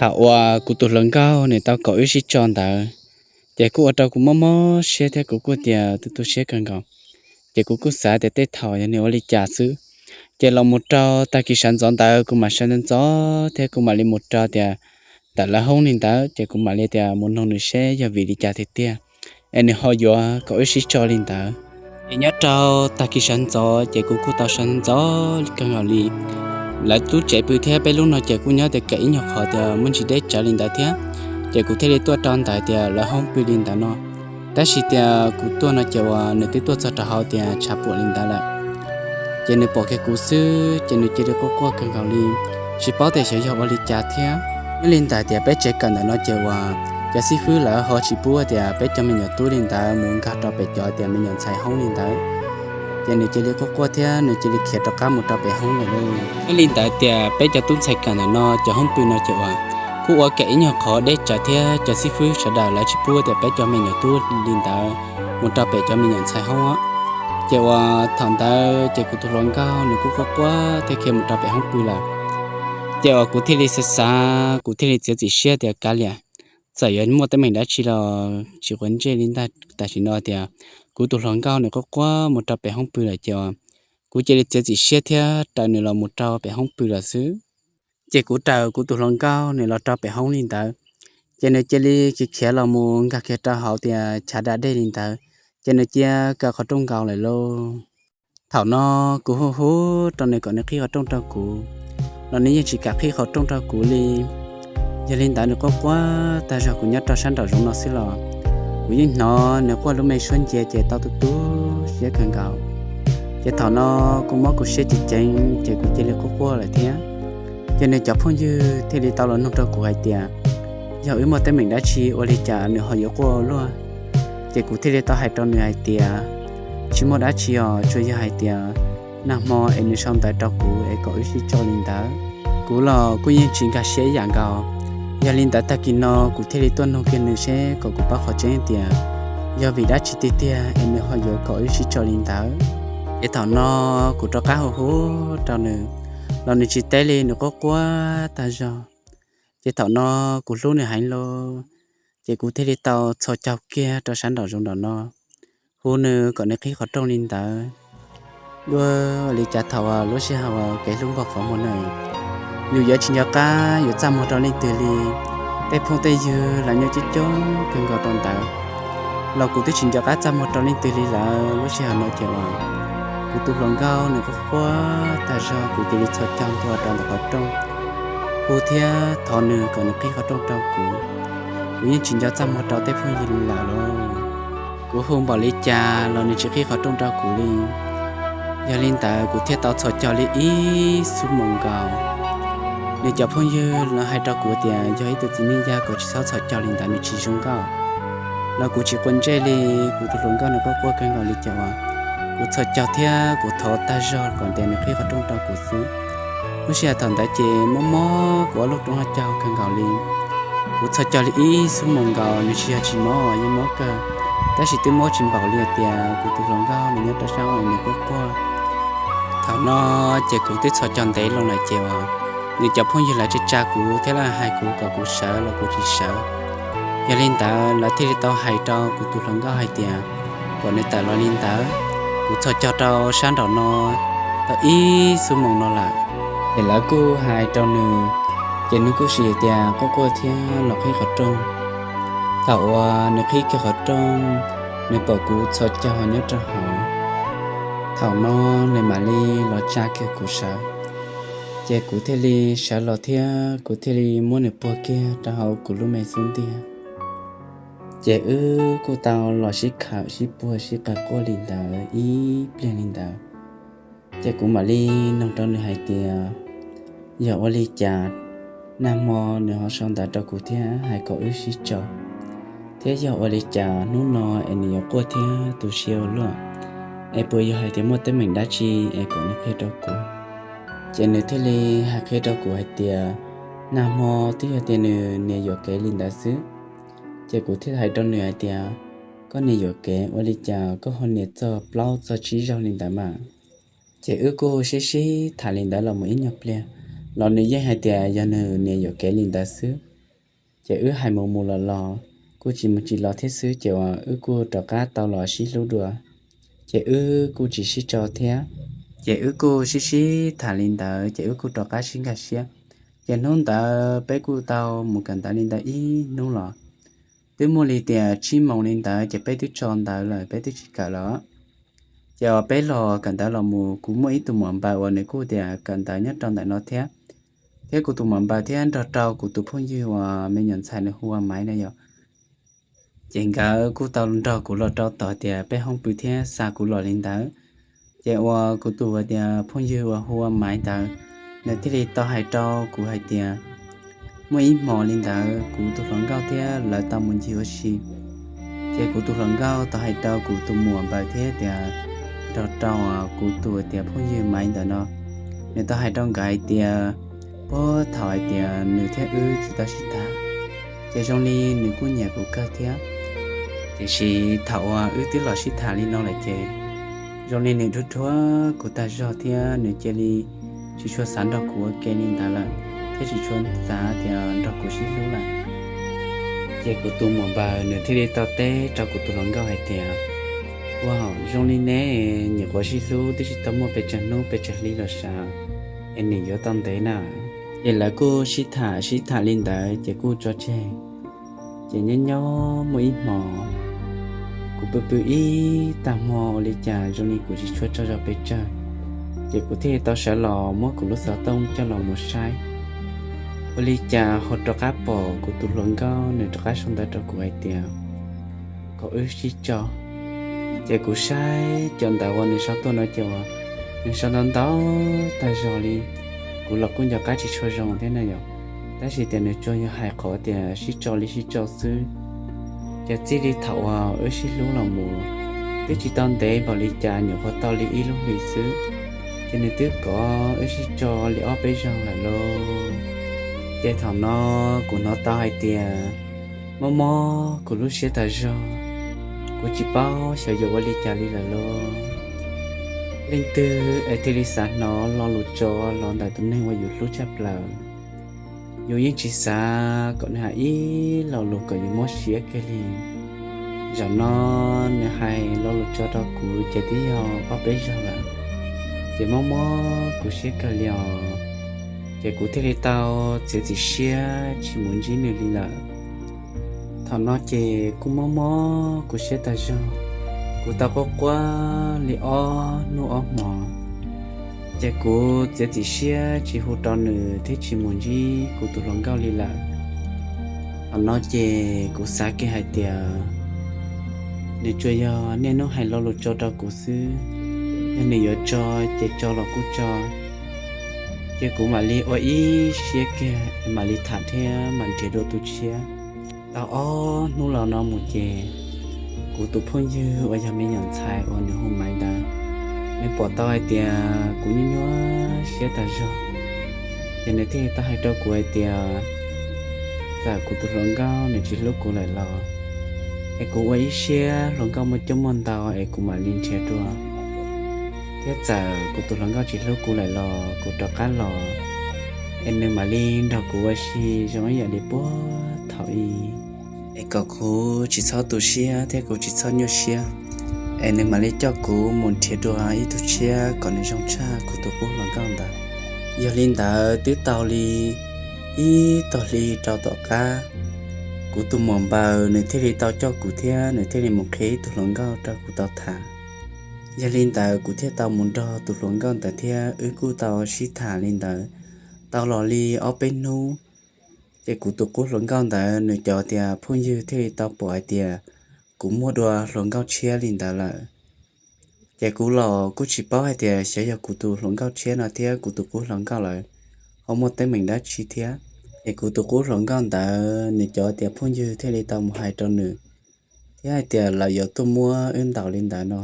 Thaum uas kuv tus hluas nkauj nws tau kom wb sib tso ntawd, ces kuj ua rau kuv mob mob siab thiab kuv kuj tias tu tu siab kawg nkaus. Ces kuv kuj xav tias tej thaum yog nws ua li cas xwb. Ces los mus rau tag kis sawv ntxov ntawd kuv mam sawv ntxov ntxov thiab kuv mam li mus rau tias ntawm lawv hoob li ntawd, ces kuv mam li tias mus noog nws seb yog vim li cas tiag tiag es nws ho yuav kom wb sib tso li ntawd. Ces nyob rau tag kis sawv ntxov ces kuv kuj tau sawv ntxov kawg nkaus li. Lawv lub tsev pw thiab peb lub no ces kuj nyob tias kawm ib nyuag qhov tias muaj ntsis deb tsawv li ntawd thiab. Ces kuv thiaj li tuaj rau ntawm tias lawv hoob pw li ntawd no. Tab sis tias kuv tuaj no ces uas nws twb tuaj txog rau hauv tias tshav puam li ntawd lawm. Ces nws pom kiag kuv xwb ces nws cia li quaj quaj kawg nkaus li, tsis paub tias xyov yog ua li cas thiab. Nyob li ntawd tias peb tsev kawm ntawm no ces uas cov xib fwb lawv ho tsis pub tias peb cov me nyuam tub li ntawd mus nkag rau pem cov tias me nyuam ntxhais hoob li ntawd. Ces nws cia li quaj quaj thiab nws cia li khiav rov qab mus rau pem hoob lawm lauj. Nyob li ntawd tias peb cov tub ntxhais kawm ntawm no cov hoob pw no ces uas kuj ua kawm ib nyuag qhov deb tsawv thiab cov xib fwb sawv daws lawv tsis pub tias peb cov me nyuam tub li ntawd mus rau pem cov me nyuam ntxhais hoob. Ces uas thaum ntawd ces kuv tus hluas nkauj nws kuj quaj quaj thiab khiav mus rau pem hoob pw lawm. Ces uas kuv thiaj li xav xav, kuv thiaj li txiav txim siab tias kav liam, txawm yuav muaj teeb meem dab tsi los tsis quav ntsej li ntag, tam sim no tias kuv tus hluas nkauj nws quaj quaj mus rau pem hoob pw lawm ces uas kuv cia li txiav txim siab thiab raws nws los mus rau pem hoob pw lawm xwb. Ces kuv raws kuv tus hluas nkauj nws los rau pem hoob li ntawd, ces nws cia li khiav khiav los mus nkag kiag rau hauv tias chav da dej li ntawd, ces nws cia kaw qhov rooj nkaus lawm lauj. Thaum no kuv hu hu rau nws kom nws qhib qhov rooj rau kuv, los nws yeej tsis kam qhib qhov rooj rau kuv li. Yog li ntawd nws quaj quaj tag zog, kuv nyob rau sab nraum zoov no xwb los kuv yeej hnov nws quaj lub me suab ncia ces tau tu tu siab kawg nkaus. Ces thaum no kuv mob kuv siab ceev ceev ces kuv cia li quaj quaj lawm thiab. Ces nws cov phooj ywg thiaj li tau los nug rau kuv hais tias yog wb muaj teeb meem dab tsi ua li cas nws ho yuav quaj luaj. Ces kuv thiaj li tau hais rau nws hais tias tsis muaj dab tsi os, tsuas yog hais tias nag hmo es nws sau ntawv rau kuv es kom wb sib tso li ntawd. Kuv los kuj yeej tsis nkag siab ib yam nkaus. Yog li ntawd tag kis no kuv thiaj li tuaj nug kiag nws seb kom kuv paub qhov tseeb tias yog vim dab tsi tiag tiag es nws ho yuav kom wb sib tso li ntawd. Ces thaum no kuv rov qab hu hu rau nws los nws tsis teb li, nws quaj quaj tag zog. Ces thaum no kuv hlub nws heev lawm, ces kuv thiaj li tau txhos caug kiag rau sab nraum zoov nraum no, hu nws kom nws qhib qhov rooj li ntawd. Dua li cas thaum lub sij hawm kev hlub npog qhov muag na, yus yuav tsis nco qab yuav txaj muag rau leej twg li. Tej phooj tej ywg lawv nyob coob coob kawg nkaus rau ntawd los kuv twb tsis nco qab txaj muag rau leej twg li lawm. Lub sij hawm no ces uas kuv tus hluas nkauj nws quaj quaj tag zog, kuv cia li txhos caug ntua rau ntawm qhov rooj, hu thiab thov nws kom nws qhib qhov rooj rau kuv. Kuv yeej tsis nco txaj muag rau tej phooj ywg li lawm lauj. Kuv hu npaum li cas los nws tsis qhib qhov rooj rau kuv li. Yog li ntawd kuv thiaj tau txhos caug li ib xuab moos nkaus. Nws cov phooj ywg los hais rau kuv tias yog ib tug txiv neej yag kom tsis txhob txhos caug li ntawd, nws tsis zoo nkauj. Los kuv tsis quav ntsej li, kuv tus hluas nkauj nws quaj quaj kawg nkaus li ces uas kuv txhos caug thiab kuv thov tag zog kom ntias nws qhib qhov rooj rau kuv xwb. Lub sij hawm thaum ntawd ces mob mob kuv ob lub roob haj caug kawg nkaus li. Kuv txhos caug li ib xuab moos nkaus, nws tsis yog tsis mob, yeej mob kawg, tab sis twb mob tsis npaum li tias kuv tus hluas nkauj nws nyob rau sab nws quaj quaj. Thaum no ces kuv twb txhos caug ntev loo lawm ces uas nws cov phooj ywg lawv tsa tsa kuv thiab lawv hais kuv kom kuv sawv los kuv tsis sawv. Yog li ntawd lawv thiaj li tau hais rau kuv tus hluas nkauj hais tias kom nws tawm los li ntawd. Kuv txhos caug rau sab nraum no tau ib xuab moos no lawm, ces lawv kuj hais rau nws, ces nws kuj sim tias quaj quaj thiab los qhib qhov rooj. Thaum uas nws qhib kiag qhov rooj, nws pom kuv txhos caug nyob rau hauv. Thaum no nws mam li los tsa kiag kuv sawv, ces kuv thiaj li sawv los thiab kuv thiaj li muab nws puag kiag rau hauv kuv lub me xub ntiag. Ces wb kuj tau los sib khawm sib puag sib qawg quaj li ntawd ib pliag li ntawd. Ces kuv mam li nug rau nws hais tias yog ua li cas nag hmo nws ho sau ntawv rau kuv thiab hais kom wb sib tso, thiab yog ua li cas hnub no es nws yuav quaj thiab tu siab ua luaj, es puas yog hais tias muaj teeb meem dab tsi es kom nws qhia rau kuv. Ces nws thiaj li hais qhia rau kuv hais tias nag hmo twb yog tias nws niam yuam kev li ntawd xwb. Ces kuv thiaj hais rau nws hais tias koj niam yuam kev ua li cas koj ho niam txog plaub txog tsib zaug li ntawd mas. Ces wb kuj sib sib tham li ntawd los mus ib nyuag pliag, los nws yeej hais tias yog nws niam yuam kev li ntawd xwb. Ces wb hais mus mus los los, kuj tsis mus tsis los thiab xwb, ces uas wb kuj rov qab tau los sib hlub dua. Ces wb kuj tsis sib tso thiab, ces wb kuj sib sib tham li ntawd, ces wb kuj rov qab sib nkag siab. Ces hnub ntawd peb kuj tau mus kawm ntawv li ntawd ib hnub los twb muaj li tias tsib moos li ntawd, ces peb twb tso ntawv lawm, peb twb tsis kawm lawm. Ces uas peb los kawm ntawv los mus, kuv muaj ib tug muam npaws uas nws kuj tias kawm ntawv nyob rau ntawm no thiab, thiab kuv tus muam npaws thiab nrog rau kuv tus phooj ywg uas me nyuam ntxhais nws hu ua Maiv na yom. Ces nkawd kuj tau nrog kuv los rau tom tias peb hoob pw thiab xa kuv los li ntawd. Ces uas kuv tus tias phooj ywg uas hu ua Maiv ntawd, nws thiaj li tau hais rau kuv hais tias muaj ib hmos li ntawd kuv tus hluas nkauj thiab lawv tau mus ncig ua si. Ces kuv tus hluas nkauj tau hais rau kuv tus muam npaws thiab tias nrog rau kuv tus tias phooj ywg Maiv ntawm no, nws tau hais rau nkawd hais tias puag thaum hais tias nws thiab wb tsis tau sib tham, ces zoo li nws kuj nyiam kuv kawg thiab. Tiam sis thaum uas wb twb los sib tham li no lawm ces zoo li nws dhuav dhuav kuv tag zog thiab nws cia li tsis tshua xav nrog kuv ua ke li ntawd lawm, thiab tsis tshua xav tias nrog kuv sib hlub lawm. Ces kuv tus muam npaws nws thiaj li tau teb rau kuv tus hluas nkauj hais tias, ua zoo li neb nyuam qhuav sib hlub twb tsis tau muaj pes tsawg hnub pes tsawg hli los sav, es nws yuav tau ntev na. Ces lawv kuj sib tham sib tham li ntawd ces kuj tso tseg. Ces nyob nyob muaj ib hmo, kuv pw pw ib tag hmo ua li cas zoo li kuv tsis tshua tsaug zog pes tsawg, ces kuv thiaj li tau sawv los muab kuv lub xov tooj coj los mus saib. Ua li cas ho rov qab pom kuv tus hluas nkauj nws rov qab sau ntawv rau kuv hais tias kom wb sib tso. Ces kuv saib cov ntawv uas nws sau tuaj no ces nws sau ntau ntau tag zog li, kuv los kuj nco qab tsis tshua zoo thiab na yom, tab sis tias nws tsuas yog hais qhov tias sib tso li sib tso xwb. Ces txij li thaum uas wb sib hlub los mus twb tsis tau ntev npaum li cas, nyuam qhuav tau li ib lub hlis xwb, ces nws twb kov wb sib tso li ob peb zaug lawm lauj. Ces thaum no kuv hnov tau hais tias mob mob kuv lub siab tas zog, kuv tsis paub xyov yuav ua li cas li lawm lauj. Leej twg es thiaj li xav hnov lo lus tso los ntawm tus neeg uas yus hlub tshaj plaws? Yus yeej tsis xav kom nws hais ib lo lus kom yus mob siab kiag li. Zaum no nws hais lo lus tso rau kuv ces twb yog ob peb zaug lawm, ces mob mob kuv siab kawg li os. Ces kuv thiaj li tau txiav txim siab tsis mus ntsib nws li lawm. Thaum no ces kuj mob mob kuv siab tas zog, kuv tau quaj quaj li ob hnub ob hmo. Ces kuv txiav txim siab tsis hu rau nws thiab tsis mus ntsib kuv tus hluas nkauj li lawm. Thaum no ces kuv xav kiag hais tias nws tsuas yog niaj hnub hais lo lus tso rau kuv xwb, yog nws yuav tso ces tso los kuj tso. Ces kuv mam li ua ib siab kiag es mam li tham thiab mam nrhiav dua tus tshiab. Tau ob hnub los no mus ces kuv tus phooj ywg uas yog me nyuam ntxhais uas nws hu Maiv ntawd, nws pom tau hais tias kuv nyuaj nyuaj siab tas zog, ces nws thiaj li tau hais rau kuv hais tias txawm kuv tus hluas nkauj nws tsis hlub kuv lawm los es kuv ua ib siab hluas nkauj muaj coob muaj ntau es kuv mam li nrhiav dua, thiab txawm kuv tus hluas nkauj tsis hlub kuv lawm los kuv rov qab los es nws mam li nrog kuv ua si zoo ib yam li puag thaum ub, es kom kuv tsis txhob tu siab thiab kuv tsis txhob nyuaj siab, es nws mam li coj kuv mus nrhiav dua ib tug tshiab kom nws zoo tshaj kuv tus qub hluas nkauj ntawd. Yog li ntawd twb tau li ib tog hli rau tom qab, kuv tus muam npaws nws thiaj li tau coj kuv thiab nws thiaj li mus qhia ib tug hluas nkauj rau kuv tau tham. Yog li ntawd kuv thiaj tau mus nrog tus hluas nkauj ntawd thiab wb kuj tau sib tham li ntawd tau los li ob peb hnub, ces kuv tus qub hluas nkauj ntawd nws cov tias phooj ywg thiaj li tau pom hais tias kuv muaj dua hluas nkauj tshiab li ntawd lawm. Ces kuv los kuj tsis paub hais tias xyov yog kuv tus hluas nkauj tshiab no thiab kuv tus qub hluas nkauj lawv ho muaj teeb meem dab tsi thiab. Es kuv tus qub hluas nkauj ntawd nws cov tias phooj ywg thiaj li tau mus hais rau nws thiab hais tias lawv yuav tuaj muab wb ntaus li ntawd no.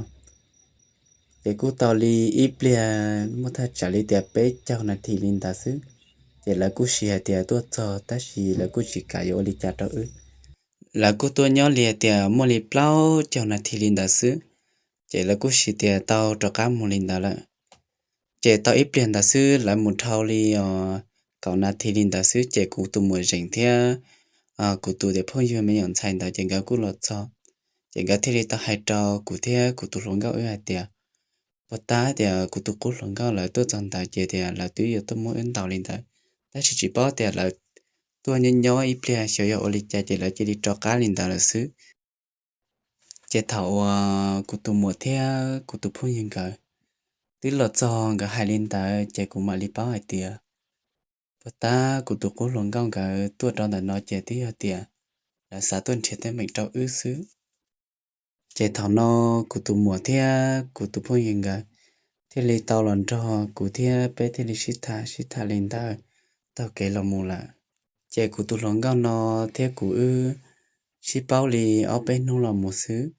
Ces kuj tau li ib pliag muaj thaj tsam li tias peb caug nas this li ntawd xwb, ces lawv kuj siv hais tias tuaj txog tab sis lawv kuj tsis kam yuav ua li cas rau wb. Lawv kuj tuaj nyob li hais tias muaj li plaub caug nas this li ntawd xwb, ces lawv kuj siv tias tau rov qab mus li ntawd lawm. Ces tau ib pliag ntawd xwb lawv mus dhau li os kaum nas this li ntawd xwb ces kuv tus muam zeem thiab kuv tus tias phooj ywg me nyuam ntxhais ntawd ces nkawd kuj los txog. Ces nkawd thiaj li tau hais rau kuv thiab kuv tus hluas nkauj wb hais tias, puas tab tias kuv tus qub hluas nkauj lawv tuaj txog ntawd ces tias lawv twb yuav tuaj muab wb ntaus li ntawd, tab sis tsis paub tias lawv tuaj nyob nyob ib pliag xyov yog ua li cas ces lawv cia li rov qab li ntawd lawm xwb. Ces thaum uas kuv tus muam thiab kuv tus phooj ywg nkawd twb los txog nkawd hais li ntawd ces kuv mam li paub hais tias, puas tab kuv tus qub hluas nkauj nkawd tuaj rau ntawm no ces twb yog tias lawv xav tuaj nrhiav teeb meem rau wb xwb. Ces thaum no kuv tus muam thiab kuv tus phooj ywg nkawd thiaj li tau los nrog kuv thiab peb thiaj li sib tham sib tham li ntawd taug kev los mus lawm. Ces kuv tus hluas nkauj no thiab kuv wb sib paub li ob peb hnub los mus xwb,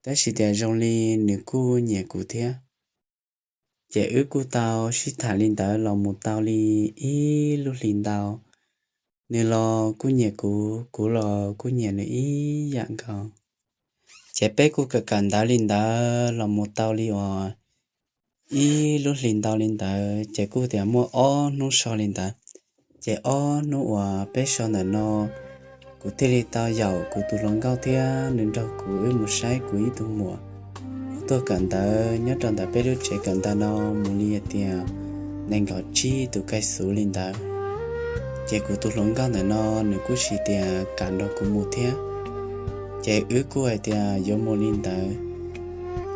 tab sis tias zoo li nws kuj nyiam kuv thiab. Ces wb kuj tau sib tham li ntawd los mus tau li ib lub hli ntau. Nws los kuj nyiam kuv, kuv los kuj nyiam nws ib yam nkaus. Ces peb kuj kawm kawm ntawv li ntawd los mus tau li uas ib lub hli ntau li ntawd ces kuj tias muaj ob hnub so li ntawd. Ces ob hnub uas peb so ntawm no, kuv thiaj li tau yaum kuv tus hluas nkauj thiab nws nrog kuv wb mus saib kuv ib tug muam uas tuaj kawm ntawv nyob rau ntawm peb lub tsev kawm ntawv no mus li tias nees nkaum tsib tus kaij xuv li ntawd. Ces kuv tus hluas nkauj ntawm no nws kuj sis tias kam nrog kuv mus thiab. Ces wb kuj hais tias yuav mus li ntawd.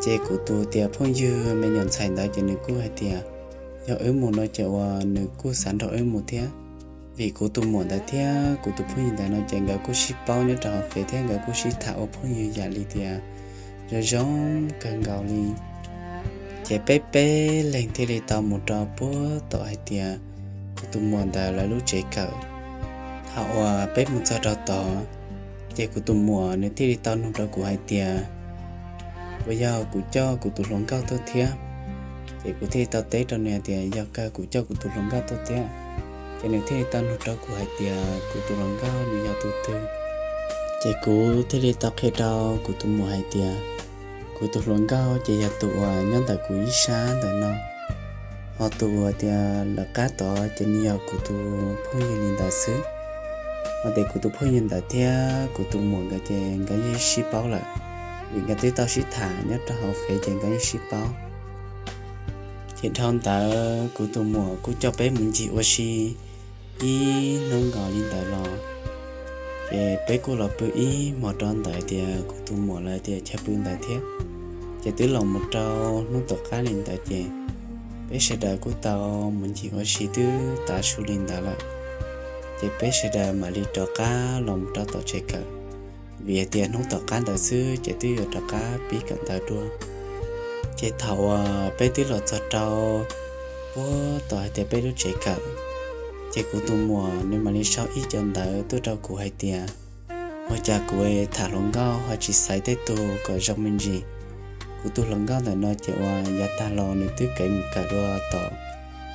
Ces kuv tus tias phooj ywg me nyuam ntxhais ntawd ces nws kuj hais tias yog wb mus no ces uas nws kuj xav nrog wb mus thiab. Vim kuv tus muam ntawd thiab kuv tus phooj ywg ntawd no ces nkawd kuj sib paub nyob rau hauv fev thiab nkawd kuj sib tham ua phooj ywg yam li tias zoo zoo kawg nkaus li. Ces peb peb leeg thiaj li tau mus rau puag tom hais tias kuv tus muam ntawd lawv lub tsev kawm. Thaum uas peb mus txog rau tod, ces kuv tus muam nws thiaj li tau nug rau kuv hais tias puas yog kuv coj kuv tus hluas nkauj tuaj thiab. Ces kuv thiaj li tau teb rau nws hais tias yog kawg kuv coj kuv tus hluas nkauj tuaj thiab. Ces nws thiaj li tau nug rau kuv hais tias kuv tus hluas nkauj nws yog tus twg. Ces kuv thiaj li tau qhia rau kuv tus muam hais tias kuv tus hluas nkauj ces yog tus uas nyob ntawm kuv ib sab ntawm no, ho tus uas tias lawv qab tod ces nws yog kuv tus phooj ywg li ntawd xwb. Ho tias kuv tus phooj ywg ntawd thiab kuv tus muam nkawd ces nkawd yeej sib paub lawm, vim nkawd twb tau sib tham nyob rau hauv fev ces nkawd yeej sib paub. Ces dhau ntawd kuv tus muam kuj coj peb mus ncig ua si ib hnub nkaus li ntawd los, ces peb kuj los pw ib hmos rau ntawm tias kuv tus muam lawv tias chaw pw ntawd thiab. Ces twb los mus rau hnub tom qab li ntawd ces peb sawv daws kuj tau mus ncig ua si twb tav su li ntawd lawm, ces peb sawv daws mam li rov qab los mus rau tom tsev kawm, vim hais tias hnub tom qab ntawd xwb ces twb yuav rov qab pib kawm ntawv dua. Ces thaum uas peb twb los txog rau puag tom hais tias peb lub tsev kawm, ces kuv tus muam nws mam li sau ib co ntawv tuaj rau kuv hais tias ua cas kuv tham hluas nkauj ho tsis xaiv tej tug kom zoo me ntsis. Kuv tus hluas nkauj ntawm no ces uas yav tag los nws twb kev mus kawm dua tom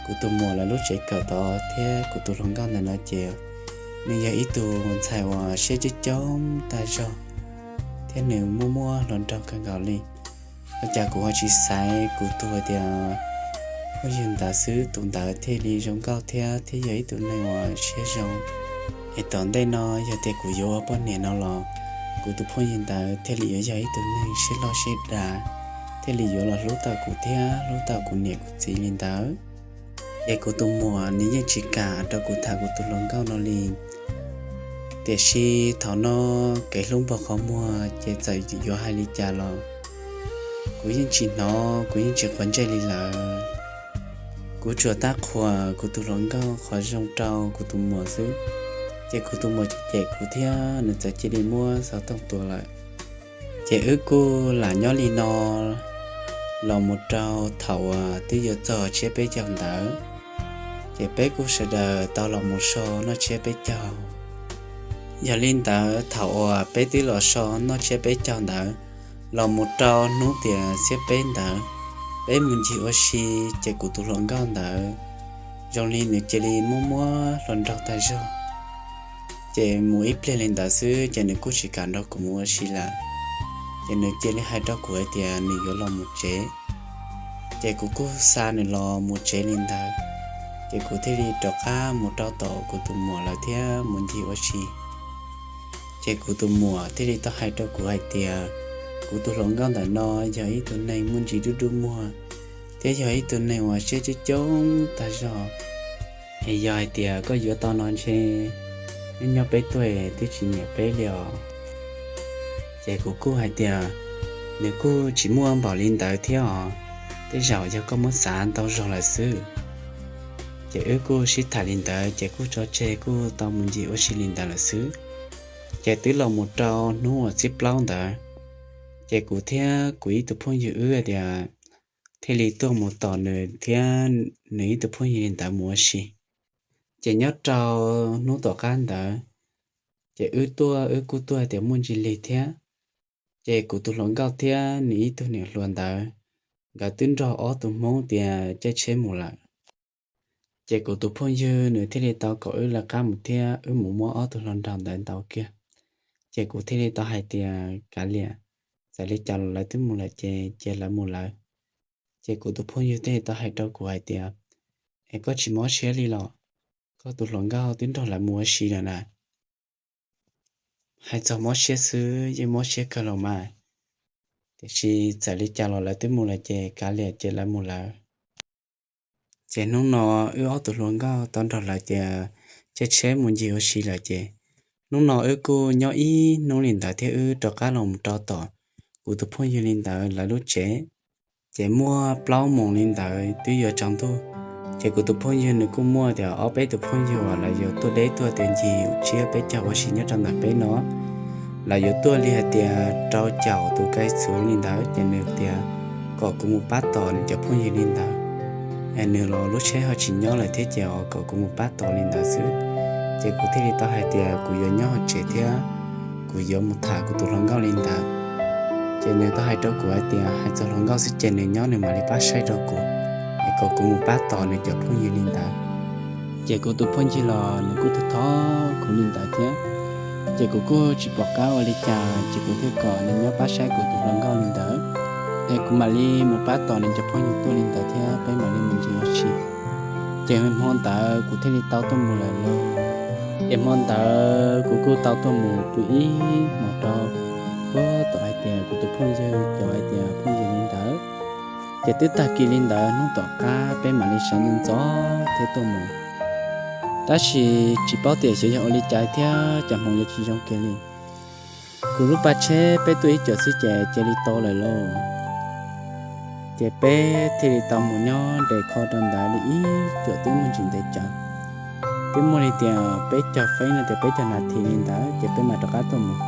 kuv tus muam lawv lub tsev kawm tod thiab kuv tus hluas nkauj ntawm no ces nws yog ib tug ntxhais uas siab coob coob tag zog thiab nws muaj muaj hluas nraug kawg nkaus li. Ua cas kuv ho tsis xaiv kuv tus tias phooj ywg ntawd xwb, tus ntawd thiaj li zoo nkauj thiab thiab yog ib tug neeg uas siab zoo. Es tom ntej no yog tias kuv yuav ua poj niam no los kuv tus phooj ywg ntawd thiaj li yuav yog ib tug neeg siab loj siab dav, thiaj li yuav los hlub tau kuv thiab hlub tau kuv niam kuv txiv li ntawd. Ces kuv tus muam nws yeej tsis kam rau kuv tham kuv tus hluas nkauj no li. Tiam sis thaum no kev hlub npog qhov muag ces txawm yuav hais li cas los kuv yeej tsis hnov, kuv yeej tsis quav ntsej li lawm. Kuv tsuas tab qhuas kuv tus hluas nkauj qhov zoo rau kuv tus muam xwb, ces kuv tus muam cem kuv thiab nws txawm cia li muab xov tooj tua lawm. Ces wb kuj lam nyob li no los mus rau thaum uas twb yuav txog tsiab peb caug ntawd, ces peb kuj sawv daws tau los mus so noj tsiab peb caug. Yog li ntawd thaum uas peb twb los so noj tsiab peb caug ntawd, los mus rau hnub tias xiab peb ntawd, peb mus ncig ua si, ces kuv tus hluas nkauj ntawd zoo li nws cia li muab muab hluas nraug tag zog. Ces mus ib pliag li ntawd xwb ces nws kuj tsis kam nrog kuv mus ua si lawm. Ces nws cia li hais rau kuv hais tias nws yuav los mus tsev. Ces kuv kuj xa nws los mus tsev li ntawd, ces kuv thiaj li rov qab mus rau tom kuv tus muam lawv thiab mus ncig ua si. Ces kuv tus muam thiaj li tau hais rau kuv hais tias, kuv tus hluas nkauj ntawm no yog ib tug neeg muaj ntsis dub dub muag, thiab yog ib tug neeg uas siab coob coob tag zog. Es yog hais tias koj yuav tau no ntshe nyob nyob peb tuaj twb tsis nyiam peb li os. Ces kuv kuj hais tias, nws kuj tsis muaj npaum li ntawd thiab os, tej zaum yog koj muab xav ntau zog lawm xwb. Ces wb kuj sib tham li ntawd ces kuj tso tseg kuj tau mus ncig ua si li ntawd lawm xwb. Ces twb los mus rau hnub uas txhiab plaub ntawd, ces kuv thiab kuv ib tug phooj ywg wb tias thiaj li tuaj mus tos nws thiab nws ib tug phooj ywg li ntawd mus ua si. Ces nyob rau hnub tom qab ntawd, ces wb tuaj wb kuj tuaj tias muaj ntsis lig thiab. Ces kuv tus hluas nkauj thiab nws ib tug niam hluas ntawd, nkawd twb nrog ob tug hmoob tias caij tsheb mus lawm. Ces kuv tus phooj ywg nws thiaj li tau kom wb lawv qab mus thiab wb mus muab ob tug hluas nraug ntawd ntaus kiag. Ces kuv thiaj li tau hais tias, kav liam, txawm li cas los lawv twb mus lawm ces cia lawv mus lawv. Ces kuv tus phooj ywg thiaj li tau hais rau kuv hais tias, es koj tsis mob siab li los? Koj tus hluas nkauj twb nrog lawv mus ua si lawm na. Hais txog mob siab xwb yeej mob siab kawg los mas, tiam sis txawm li cas los lawv twb mus lawm ces kav liam ces lawv mus lawv. Ces hnub no wb ob tug hluas nkauj tau nrog lawv tias caij tsheb mus ncig ua si lawm ces hnub no wb kuj nyob ib hnub li ntawd thiab wb rov qab los mus rau tom kuv tus phooj ywg li ntawd lawv lub tsev. Ces muaj plaub moos li ntawd twb yuav tsaus ntuj, ces kuv tus phooj ywg nws kuj muaj tias ob peb tus phooj ywg uas lawv yuav tuaj deb tuaj tias ncig tsiab peb caug ua si nyob rau ntawm peb no. Lawv yuav tuaj li hais tias rau caum tus kai txhuv li ntawd ces nws tias kom kuv mus pab tos nws cov phooj ywg li ntawd. Es nws los lub tsheb ho tsis nyob lawm thiab ces kom kuv mus pab tos li ntawd xwb. Ces kuv thiaj li tau hais tias kuv yuav nyob hauv tsev thiab kuv yuav mus tham kuv tus hluas nkauj li ntawd. Ces nws tau hais rau kuv hais tias hais txog hluas nkauj xwb ces nws nyob nws mam li pab saib rau kuv, es kom kuv mus pab tos nws cov phooj ywg li ntawd. Ces kuv tus phooj ywg los nws kuj thov thov kuv li ntawd thiab. Ces kuv kuj tsis pom qab ua li cas ces kuv thiaj kom nws nyob pab saib kuv tus hluas nkauj li ntawd, es kuv mam li mus pab tos nws cov phooj ywg tuaj li ntawd thiab peb mam li mus ncig ua si. Ces hmo ntawd kuv thiaj li tau tuaj mus lawm lauj. Ces hmo ntawd kuv kuj tau tuaj mus pw ib hmos rau puag tom hais tias kuv tus phooj ywg cov hais tias phooj ywg li ntawd. Ces twb tag kis li ntawd hnub tom qab peb mam li sawv ntxov ntxov thiab tuaj mus. Tab sis tsis paub tias xyov yog ua li cas thiab cov hmoov yuav tsis zoo kiag li. Kuv lub pas tsheb peb tuaj ib cuam xwb ces cia li tau lawm lauj. Ces peb thiaj li tau mus nyob nres kho rau ntawd li ib cuam twb muaj ntsis ntev tsawv, twb muaj li tias peb caug feeb no tias peb caug nas this li ntawd ces peb mam rov qab tuaj mus.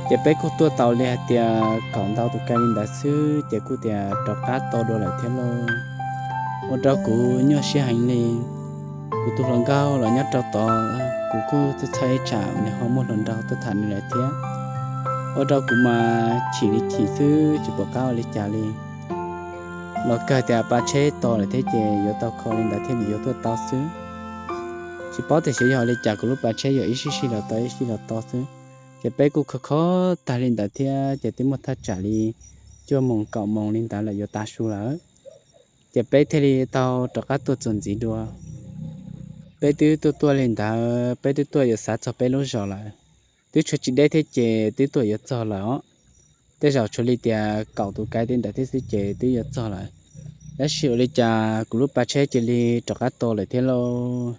Ces peb kuj tuaj tau li hais tias kaum ntau tus kai li ntawd xwb ces kuj tias rov qab tau dua lawm thiab lauj. Ua rau kuv nyuaj siab heev li. Kuv tus hluas nkauj los nyob rau tod, kuv kuj txhawj txhawj ib tsam nws ho muaj hluas nraug tuaj tham nws lawm thiab. Ua rau kuv mas chim li chim xwb tsis pom qab ua li cas li. Los kawg tias pas tsheb to lawm thiab ces yuav tau kho li ntawd thiaj li yuav tuaj tau xwb. Tsis paub tias xyov yog li cas kuv lub pas tsheb yuav ib sij sij los tau ib sij los tau xwb. Ces peb kuj kho kho tag li ntawd thiab ces twb muaj thaj tsam li cuaj moos kaum moos li ntawd lawm yuav tav su lawm. Ces peb thiaj li tau rov qab tuaj txuas ntxiv dua. Peb twb tuaj tuaj li ntawd peb twb tuaj yuav xav txog peb lub zos lawm. Twb tshuav tsis deb thiab ces twb tuaj yuav txog lawm os. Tej zaum tshuav li tias kaum tus kai tej ntawd thiab xwb ces twb yuav txog lawm. Tab sis ua li cas kuv lub pas tsheb cia li rov qab to lawm thiab lauj.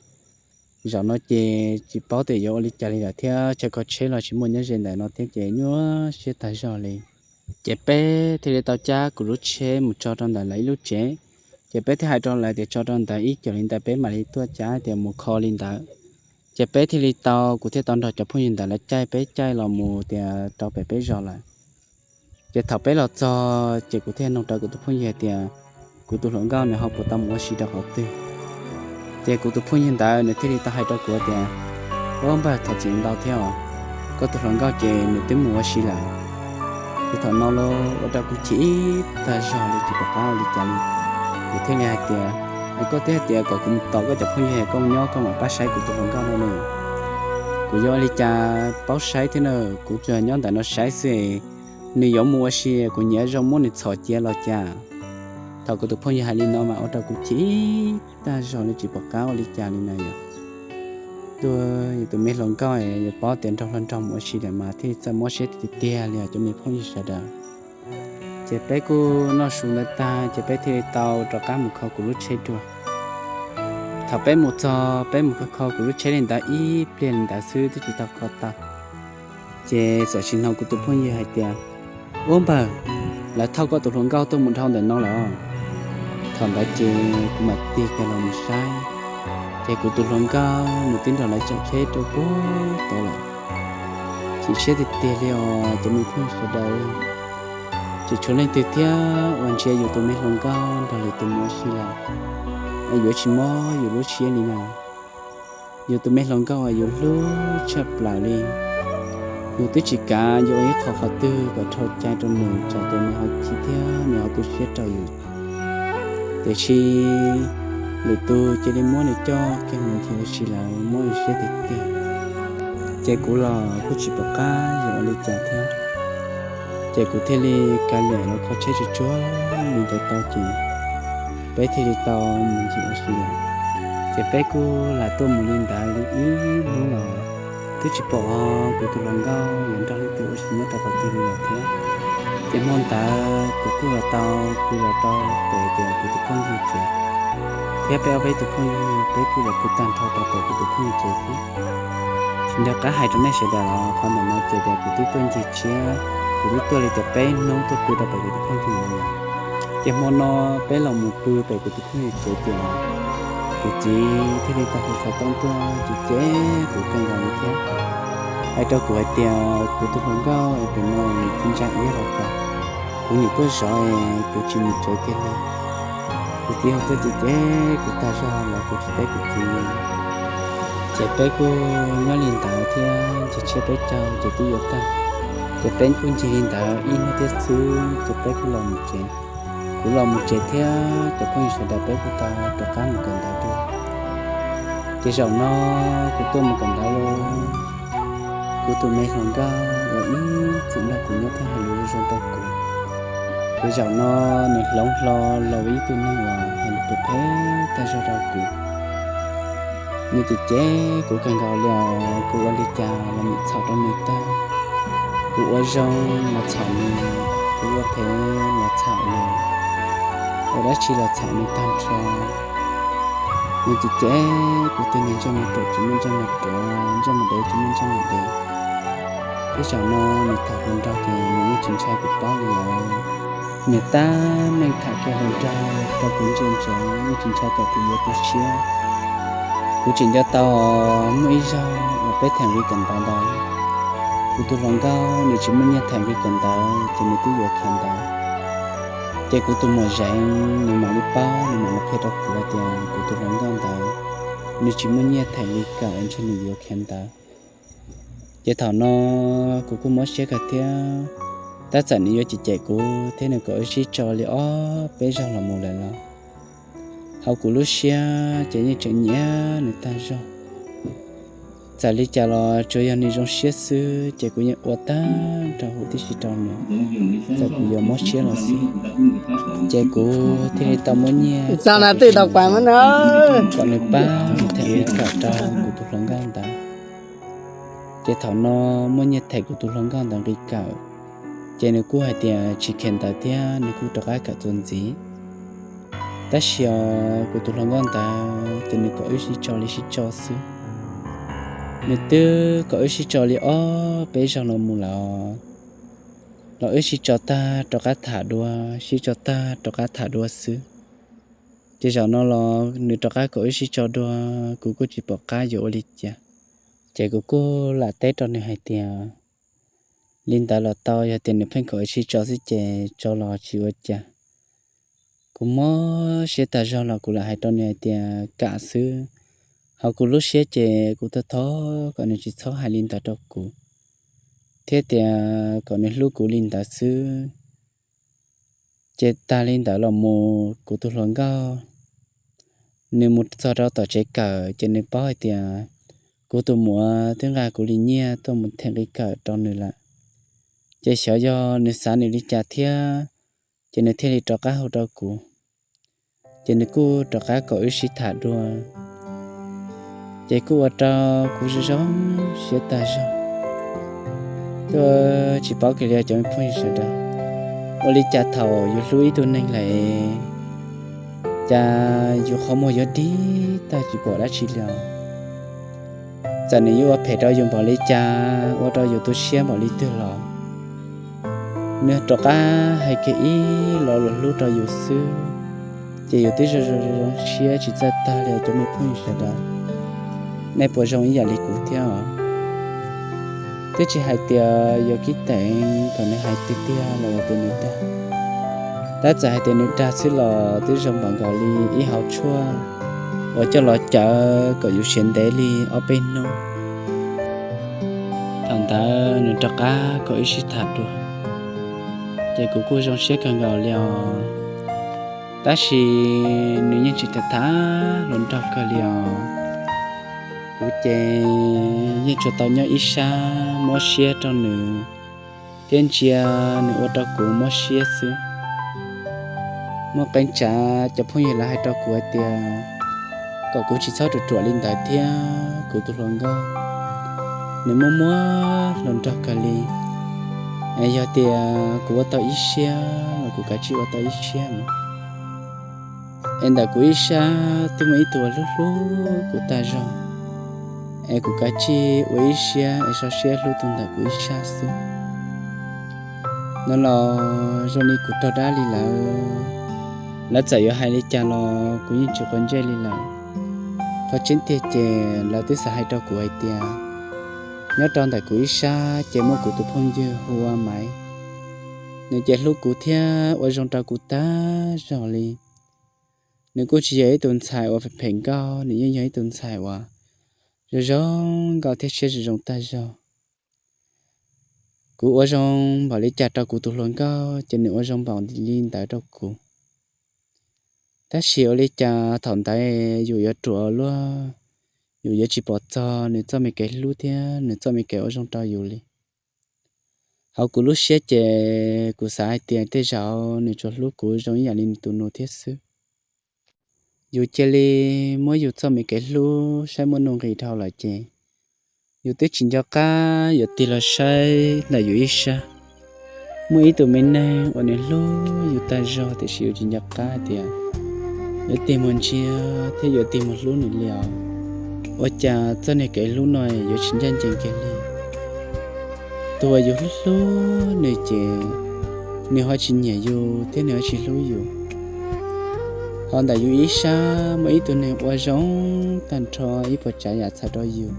Zaum no ces tsis paub tias yuav ua li cas li lawm thiab chaw kho tsheb los tsis muaj nyob ze ntawm no thiab ces nyuaj siab tag zog li. Ces peb thiaj li tau cab kuv lub tsheb mus tso rau ntawm lawv ib lub tsev. Ces peb thiaj hais rau lawv tias tso rau ntawd ib cuam li ntawd peb mam li tuaj cab tias mus kho li ntawd. Ces peb thiaj li tau, kuv thiaj tau nrog cov phooj ywg ntawd lawv caij peb caij los mus tias rau pem peb zos lawm. Ces thaum peb los txog ces kuv thiaj nug rau kuv tus phooj ywg hais tias kuv tus hluas nkauj nws ho puas tau mus ua si rau qhov twg. Ces kuv tus phooj ywg ntawd nws thiaj li tau hais rau kuv tias, ua npawg, thov txim ntau thiab os, koj tus hluas nkauj ces nws twb mus ua si lawm. Ces thaum no los ua rau kuv chim ib tag zog li tsis pom qab ua li cas li. Kuv thiaj li hais tias, es koj twb hais tias kom kuv mus tos koj cov phooj ywg koj mus nyob koj mam pab saib kuv tus hluas nkauj no ne. Kuv yuav ua li cas paub saib thiab na, kuv tsuas nyob ntawm no saib xwb. Nws yuav mus ua si kuv nyiam zoo muab nws txhom cia los cas. Thaum kuv tus phooj ywg hais li no mas ua rau kuv chim tag zog li tsis pom qab ua li cas li na yom. Tuag, yus tus me hluas nkauj yuav paub tias nrog hluas nraug mus ua si lawm mas thiaj li txawj mob siab tiag tiag li os cov me phooj ywg sawv daws. Ces peb kuj noj su ntawd tag ces peb thiaj li tau rov qab mus kho kuv lub tsheb dua. Thaum peb mus txog peb mus kho kho kuv lub tsheb li ntawd ib pliag li ntawd xwb twb tsis tau kho tau. Ces txawm sim hnov kuv tus phooj ywg hais tias, ub npawg, lawv thauj koj tus hluas nkauj tuaj mus dhau ntawm no lawm. Thaum ntawd ces kuv mam tig kiag los mus saib, ces kuv tus hluas nkauj nws twb nrog lawv tsaum tsheb rau puag tod lawm. Chim siab tiag tiag li os cov me phooj ywg sawv daws. Tsis tshuav leej twg thiab uas ntsia yus tus me hluas nkauj nrog lwm tus mus ua si lawm es yuav tsis mob yus lub siab li na. Yus tus me hluas nkauj uas yus hlub tshaj plaws li, yus twb tsis kav yuav ua ib qho qhov twg kom dhau cai rau nws tsam ces nws ho chim thiab nws ho tu siab rau yus. Tiam sis lwm tus cia li muab nws coj kiag mus ncig ua si lawm mob yus siab tiag tiag. Ces kuv los kuj tsis pom qab yuav ua li cas thiab. Ces kuv thiaj li kav liam los kho tsheb tsuag tsuag li ntawd tau ces peb thiaj li tau mus ncig ua si lawm. Ces peb kuj lam tuaj mus li ntawd li ib hnub los twb tsis pom kuv tus hluas nkauj yuav nrog leej twg ua si nyob rau qhov twg li lawm thiab. Ces hmo ntawd kuv kuj los tau, kuv los tau pem tias kuv tus phooj ywg tsev, thiab peb ob peb tus phooj ywg peb kuj los pw tag nrho rau pem kuv tus phooj ywg tsev xwb. Tsis nco qab hais rau nej sawv daws los qhov ntawm no ces tias kuv twb tuaj ncig tshiab, kuv twb tuaj li tias peb hnub tuaj pw rau pem kuv tus phooj ywg no lawm. Ces hmo no peb los mus pw pem kuv tus phooj ywg tsev ces kuv txiv thiaj li tau hu xov tooj tuaj ces cem kuv kawg nkaus li thiab, hais rau kuv hais tias kuv tus hluas nkauj es pem no nws tsis ntsa iab los cas, kuv nim tuaj zov es kuv tsis mus tsev kiag li. Kuv txiv hu tuaj ces cem kuv tag zog los kuv tsis teb kuv txiv li. Ces peb kuj nyob li ntawd thiab ncig tshiab peb caug ces twb yuav tag. Ces peb kuj ncig li ntawd ib hnub thiab xwb ces peb kuj los mus tsev. Kuv los mus tsev thiab cov phooj ywg sawv daws peb kuj tau rov qab mus kawm ntawv dua. Ces zaum no kuv tuaj mus kawm ntawv los, kuv tus me hluas nkauj uas ib txwm nrog kuv nyob thiab hais lus zoo zoo rau kuv, ces zaum no nws hloov hlo los ua ib tug neeg uas hais lus phem phem tag zog rau kuv. Nws cem cem kuv kawg nkaus li os, kuv ua li cas los nim txhaum rau nws tag. Kuv ua zoo los txhaum nws, kuv ua phem los txhaum nws, ua dab tsi los txhaum nws tag nrho. Nws cem cem kuv tias nws ntsej muag ruam tsis muaj ntsej muag ruam, ntsej muag dev tsis muaj ntsej muag dev. Thiab zaum no nws tham hluas nraug ces nws yeej tsis ntshai kuv paub li lawm. Nws tab meeg tham kiag hluas nraug rau kuv ntsia ntsoov, yeej tsis ntshai kom kuv yuav tu siab. Kuv tseem nco tau muaj ib zaug uas peb theem li kawm ntawv ntawd, kuv tus hluas nkauj nws tsis muaj nyiaj theem li kawm ntawv ces nws twb yuav khiav ntawd. Ces kuv tus muam Zeev nws mam li paub, nws mam li qhia rau kuv hais tias kuv tus hluas nkauj ntawd nws tsis muaj nyiaj theem li kawm ntshe nws yuav khiav ntawd. Ces thaum no kuv kuj mob siab kawg thiab, tab txawm nws yuav cem cem kuv thiab nws kom wb sib tso li ob peb zaug los mus lawm los hauv kuv lub siab ces yeej tseem nyiam nws tag zog. Txawm li cas los tsuas yog nws zoo siab xwb ces kuv yeej ua tag nrho huv tib si rau nws, txawm kuv yuav mob siab los xij. Ces kuv thiaj li tau muab nyiaj kom nws pab nws them nqi kawm rau kuv tus hluas nkauj ntawd. Ces thaum no muaj nyiaj them kuv tus hluas nkauj ntawd nqi kawm, ces nws kuj hais tias tsis khiav ntawd thiab nws kuj rov qab kawm txuas ntxiv. Tab sis os kuv tus hluas nkauj ntawd ces nws kom wb sib tso li sib tso xwb. Nws twb kom wb sib tso li ob peb zaug no mus lawm, los wb sib tso tag rov qab tham dua, sib tso tag rov qab tham dua xwb. Ces zaum no los nws rov qab kom wb sib tso dua, kuv kuj tsis pom qab yuav ua li cas. Ces kuv kuj lam teb rau nws hais tias li ntawd los tau, yog tias nws pheej kom wb sib tso xwb ces tso los tsis ua cas. Kuv mob siab tag zog los kuv lam hais rau nws hais tias kam xwb. Hauv kuv lub siab ces kuv thov thov kom nws tsis txhob hais li ntawd rau kuv, thiab tias kom nws hlub kuv li ntawd xwb. Ces tag li ntawd los mus kuv tus hluas nkauj, nws mus txog rau tom tsev kawm ces nws paub hais tias kuv tus muam twb nqa kuv li nyiaj tuaj mus them nqi kawm rau nws lawm. Ces xyov yog nws xav nws li cas thiab, ces nws thiaj li rov qab hu rau kuv. Ces nws kuj rov qab kom wb sib tham dua. Ces kuj ua rau kuv zoo zoo siab tag zog. Tuaj tsis paub kiag li cov me phooj ywg sawv daws, ua li cas thaum yus hlub ib tug neeg lawm, cas yus qhov muag yuav dig tag tsis pom dab tsi li os. Txawm nws yuav ua phem rau yus npaum li cas, ua rau yus tu siab npaum li twg los, nws rov qab hais kiag ib lo lus hlub rau yus xwb, ces yus twb zoo zoo siab tsis txawj tag li cov me phooj ywg sawv daws. Nej puas zoo ib yam li kuv thiab os? Twb tsis hais tias yuav kib teem kom nws hais tiag tiag los yog tias nws dag, tab txawm hais tias nws dag xwb los twb zoo npaum nkaus li ib hauv tshuaj uas coj los cawv kom yus siav ntev li ob peb hnub. Thaum ntawd nws rov qab kom wb sib tham dua, ces kuv kuj zoo siab kawg nkaus li os. Tab sis nws yeej tsis tham tham hluas nraug kawg li os. Kuv ces yeej tsuas tau nyob ib sab mob siab rau nws, thiab ntsia nws ua rau kuv mob siab xwb. Muaj qee tsav cov phooj ywg lawv hais rau kuv hais tias kom kuv tsis txhob ruam ruam li ntawd thiab kuv tus hluas nkauj, nws muaj muab hluas nraug kawg li. Es yog tias kuv ua tau ib siab los kuv kav tsij ua tau ib siab mus. Es ntawm kuv ib sab twb muaj ib tug hlub hlub kuv tag zog, es kuv kav tsij ua ib siab es so siab hlub tus ntawm kuv ib sab xwb. No los zoo li kuv raug dab li lawm, lawv txawm yuav hais li cas los kuv yeej tsis quav ntsej li lawm. Qhov tseeb tiag ces lawv twb xav hais rau kuv hais tias nyob rau ntawm kuv ib sab ces muaj kuv tus phooj ywg hu ua Maiv, nws ces hlub kuv thiab ua zoo rau kuv tag zog li. Nws kuj tsis yog ib tus ntxhais uas phem phem nkauj, nws yeej yog ib tus ntxhais uas zoo zoo nkauj thiab siab zoo zoo tag zog. Kuv ua zoo npaum li cas rau kuv tus hluas nkauj ces nws ua zoo npaum li ntawd rau kuv. Tab sis ua li cas thaum ntawd yus yuav ruam luaj, yus yuav tsis pom txog nws txoj me kev hlub thiab nws txoj me kev ua zoo rau yus li. Hauv kuv lub siab ces kuv xav hais tias tej zaum nws tsuas hlub kuv zoo ib yam li nws tus nus thiab xwb. Yus cia li muab yus txoj me kev hlub saib muaj nuj nqis dhau lawm ces yus twb tsis nco qab yuav tig los saib ntawm yus ib sab. Muaj ib tug me neeg uas nws hlub yus tag zog tiam sis yus tsis nco qab tias yuav tig mus ntsia thiab yuav tig mus hlub nws li os. Ua cas txoj niag kev hlub no yuav tsis ncaj ncees kiag li? Tus uas yus hlub hlub nws ces nws ho tsis nyiam yus thiab nws ho tsis hlub yus. Ho ntawm yus ib sab muaj ib tug neeg ua zoo tag nrho ib puas tsav yam txhaum rau yus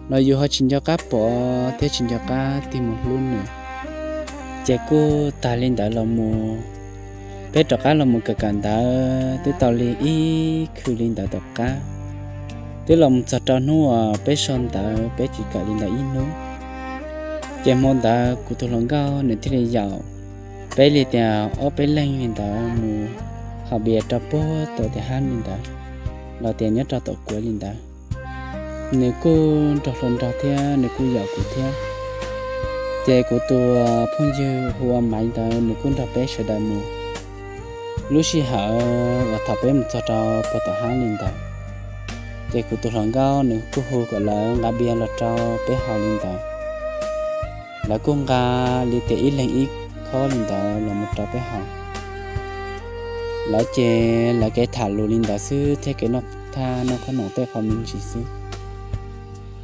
los yus ho tsis nco qab pom thiab tsis nco qab tig mus hlub nws. Ces kuj tas li ntawd los mus, peb rov qab los mus kawm kawm ntawv twb tau li ib khw li ntawd tom qab, twb los mus txog rau hnub uas peb so ntawv peb tsis kawm li ntawd ib hnub. Ces hmo ntawd kuv tus hluas nkauj nws thiaj li yaum peb li tias ob peb leeg li ntawd mus haus npias rau puag tom tiaj hab li ntawd, los tias nyob rau tom kuav li ntawd. Nws kuj nrog hluas nraug thiab nws kuj yaum kuv thiab. Ces kuv tus phooj ywg hu ua Maiv ntawd nws kuj nrog peb sawv daws mus. Lub sij hawm uas thaum peb mus txog rau puag tom hab li ntawd, ces kuv tus hluas nkauj nws kuj hu kom lawv nqa npias los rau peb haus li ntawd. Lawv kuj nqa li tias ib leeg ib khob li ntawd los mus rau peb haus. Lawv ces lawv kev tham lus li ntawd xwb thiab kev noj thaj noj qhob noom tej qhov me ntsis xwb.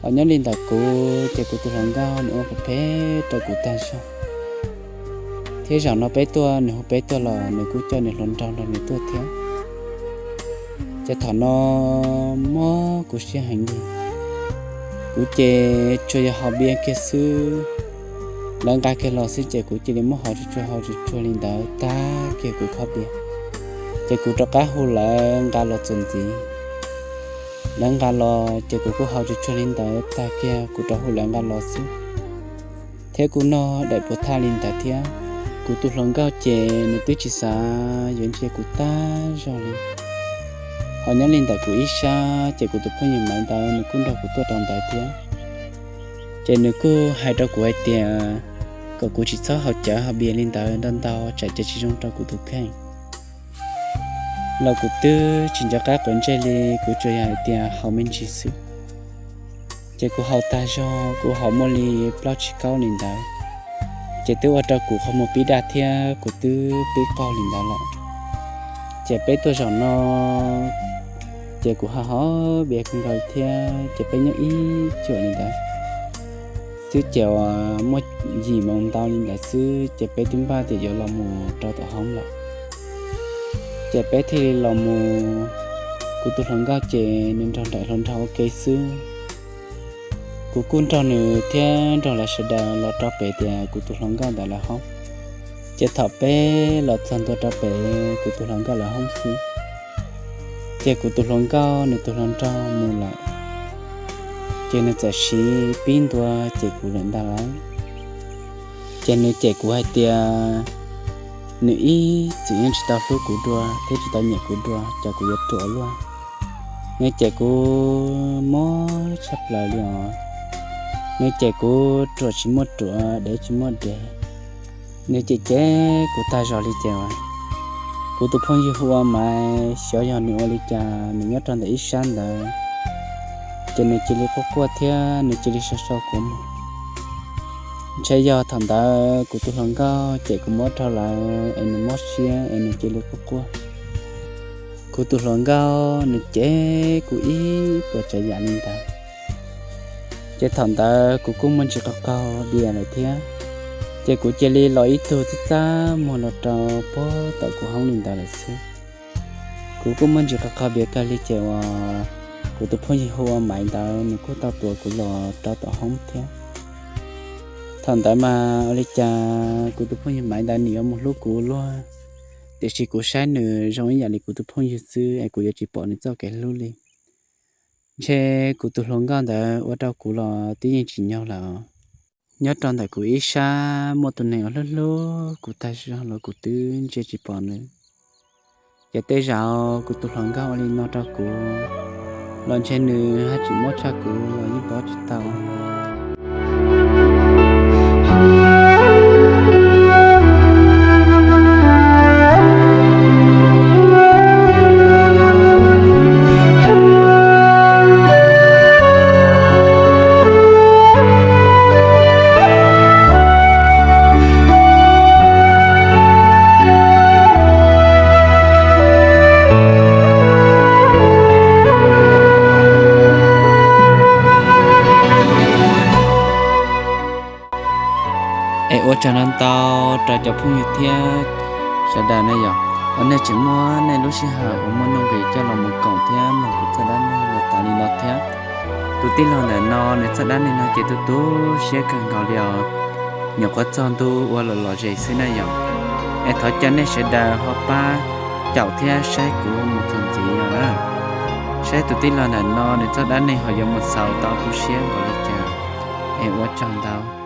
Ho nyob li ntawm kuv ces kuv tus hluas nkauj nws ua phem phem rau kuv tag zog, thiab zaum no peb tuaj nws hu peb tuaj los nws kuj coj nws hluas nraug nrog nws tuaj thiab. Ces thaum no mob kuv siab heev li. Kuv ces tsuas yog haus npias kiag xwb, lawv nqa kiag los xwb ces kuv cia li muab haus tsuag tsuag haus tsuag tsuag li ntawd tag kiag kuv khob npias. Ces kuv rov qab hu lawv nqa los txuas ntxiv. Lawv nqa los ces kuv kuj haus tsuag tsuag li ntawd tag kiag kuv rov hu lawv nqa los xwb, thiab kuj noj daim puas thaj li ntawd thiab. Kuv tus hluas nkauj ces nws twb tsis xav yuav ntsia kuv tag zog li. Ho nyob li ntawm kuv ib sab ces kuv tus phooj ywg Maiv ntawd nws kuj nrog kuv tuaj rau ntawd thiab. Ces nws kuj hais rau kuv hais tias kom kuv tsis txhob haus cawv haus npias li ntawd ntau ntau tsam ces tsis zoo rau kuv tus kheej. los kuv twb tsis nco qab quav ntsej li, kuv tsuas yog hais tias haus me ntsis xwb. Ces kuv haus tag zog, kuv haus muaj li plaub tsib kaub li ntawd, ces twb ua rau kuv qhov muag pib daj thiab kuv twb pib qaug li ntawd lawm. Ces peb tuaj zaum no, ces kuv ho haus beer kawg nkaus thiab, ces peb nyob ib cuam li ntawd xwb, ces uas muaj yim moos ntau li ntawd xwb, ces peb twb npaj tias yuav los mus rau tom hoob lawm. Ces peb thiaj li los mus, kuv tus hluas nkauj ces nws nrog nraim hluas nraug ua ke xwb. Kuv kuj nrog nws thiab nrog lawv sawv daws los rau pem tias kuv tus hluas nkauj ntawd lawv hoob. Ces thaum peb los txog ntua rau pem kuv tus hluas nkauj lawv hoob xwb, ces kuv tus hluas nkauj nws tus hluas nraug mus lawm, ces nws txawm siv pib ntua cem kuv lawm ntag lauj. Ces nws cem kuv hais tias nws ib txwm yeej tsis tau hlub kuv dua thiab tsis tau nyiam kuv dua, ces kuv yuav ruam luaj. Nws cem kuv mob tshaj plaws li os. Nws cem kuv ruam tsis muaj ruam, dev tsis muaj dev. Nws cem cem kuv tag zog li ces kuv tus phooj ywg hu ua Maiv, xyov yog nws ua li cas nws nyob rau ntawm ib sab ntawd, ces nws cia li quaj quaj thiab nws cia li sau sau kuv mus. Ntshe yog thaum ntawd kuv tus hluas nkauj cem kuv mob dhau lawm es nws mob siab es nws cia li quaj quaj. Kuv tus hluas nkauj nws cem kuv ib puas tsav yam li ntawd. Ces thaum ntawd kuv kuj muaj ntsis qaug qaug diam lawm thiab, ces kuv cia li los ib tug txaj txaj muag los rau puag tom kuv hoob li ntawd lawm xwb. Kuv kuj muaj ntsis qaug qaug diam kawg li ces uas kuv tus phooj ywg hu ua Maiv ntawd nws kuj tau tuav kuv los rau tom hoob thiab. Thaum ntawd mas ua li cas kuv tus phooj ywg Maiv ntawd nws yuav mus hlub kuv luag, tiam sis kuv saib nws zoo ib yam li kuv tus phooj ywg xwb es kuv yuav tsis pom nws txoj kev hlub li. Ntshe kuv tus hluas nkauj ntawd ua rau kuv los twb yeej tsis nyog lawm. Nyob rau ntawm kuv ib sab muaj tus neeg uas hlub hlub kuv tag zog los kuv twb ntsia tsis pom nws. Ces tej zaum kuv tus hluas nkauj ua li no rau kuv los ntshe nws haj tseem mob tshaj kuv los yeej paub tsis tau. Es ua tsaug ntau ntau rau cov phooj ywg thiab sawv daws na yom, uas nej tseem muab nej lub sij hawm uas muaj nuj nqis coj los mus koom thiab mloog kuv txoj dab neeg los tas li no thiab. Tus tij laug ntawm no nws txoj dab neeg no ces tu tu siab kawg nkaus li os. Nyuam qhuav txog ntu ua lom lom zem xwb na yom. Es thov caw nej sawv daws ho pab caum thiab saib kuv mus txog ntxiv os na, saib tus tij laug ntawm no nws txoj dab neeg ho yuav mus xaus tau tu siab npaum li cas. Es ua tsaug ntau.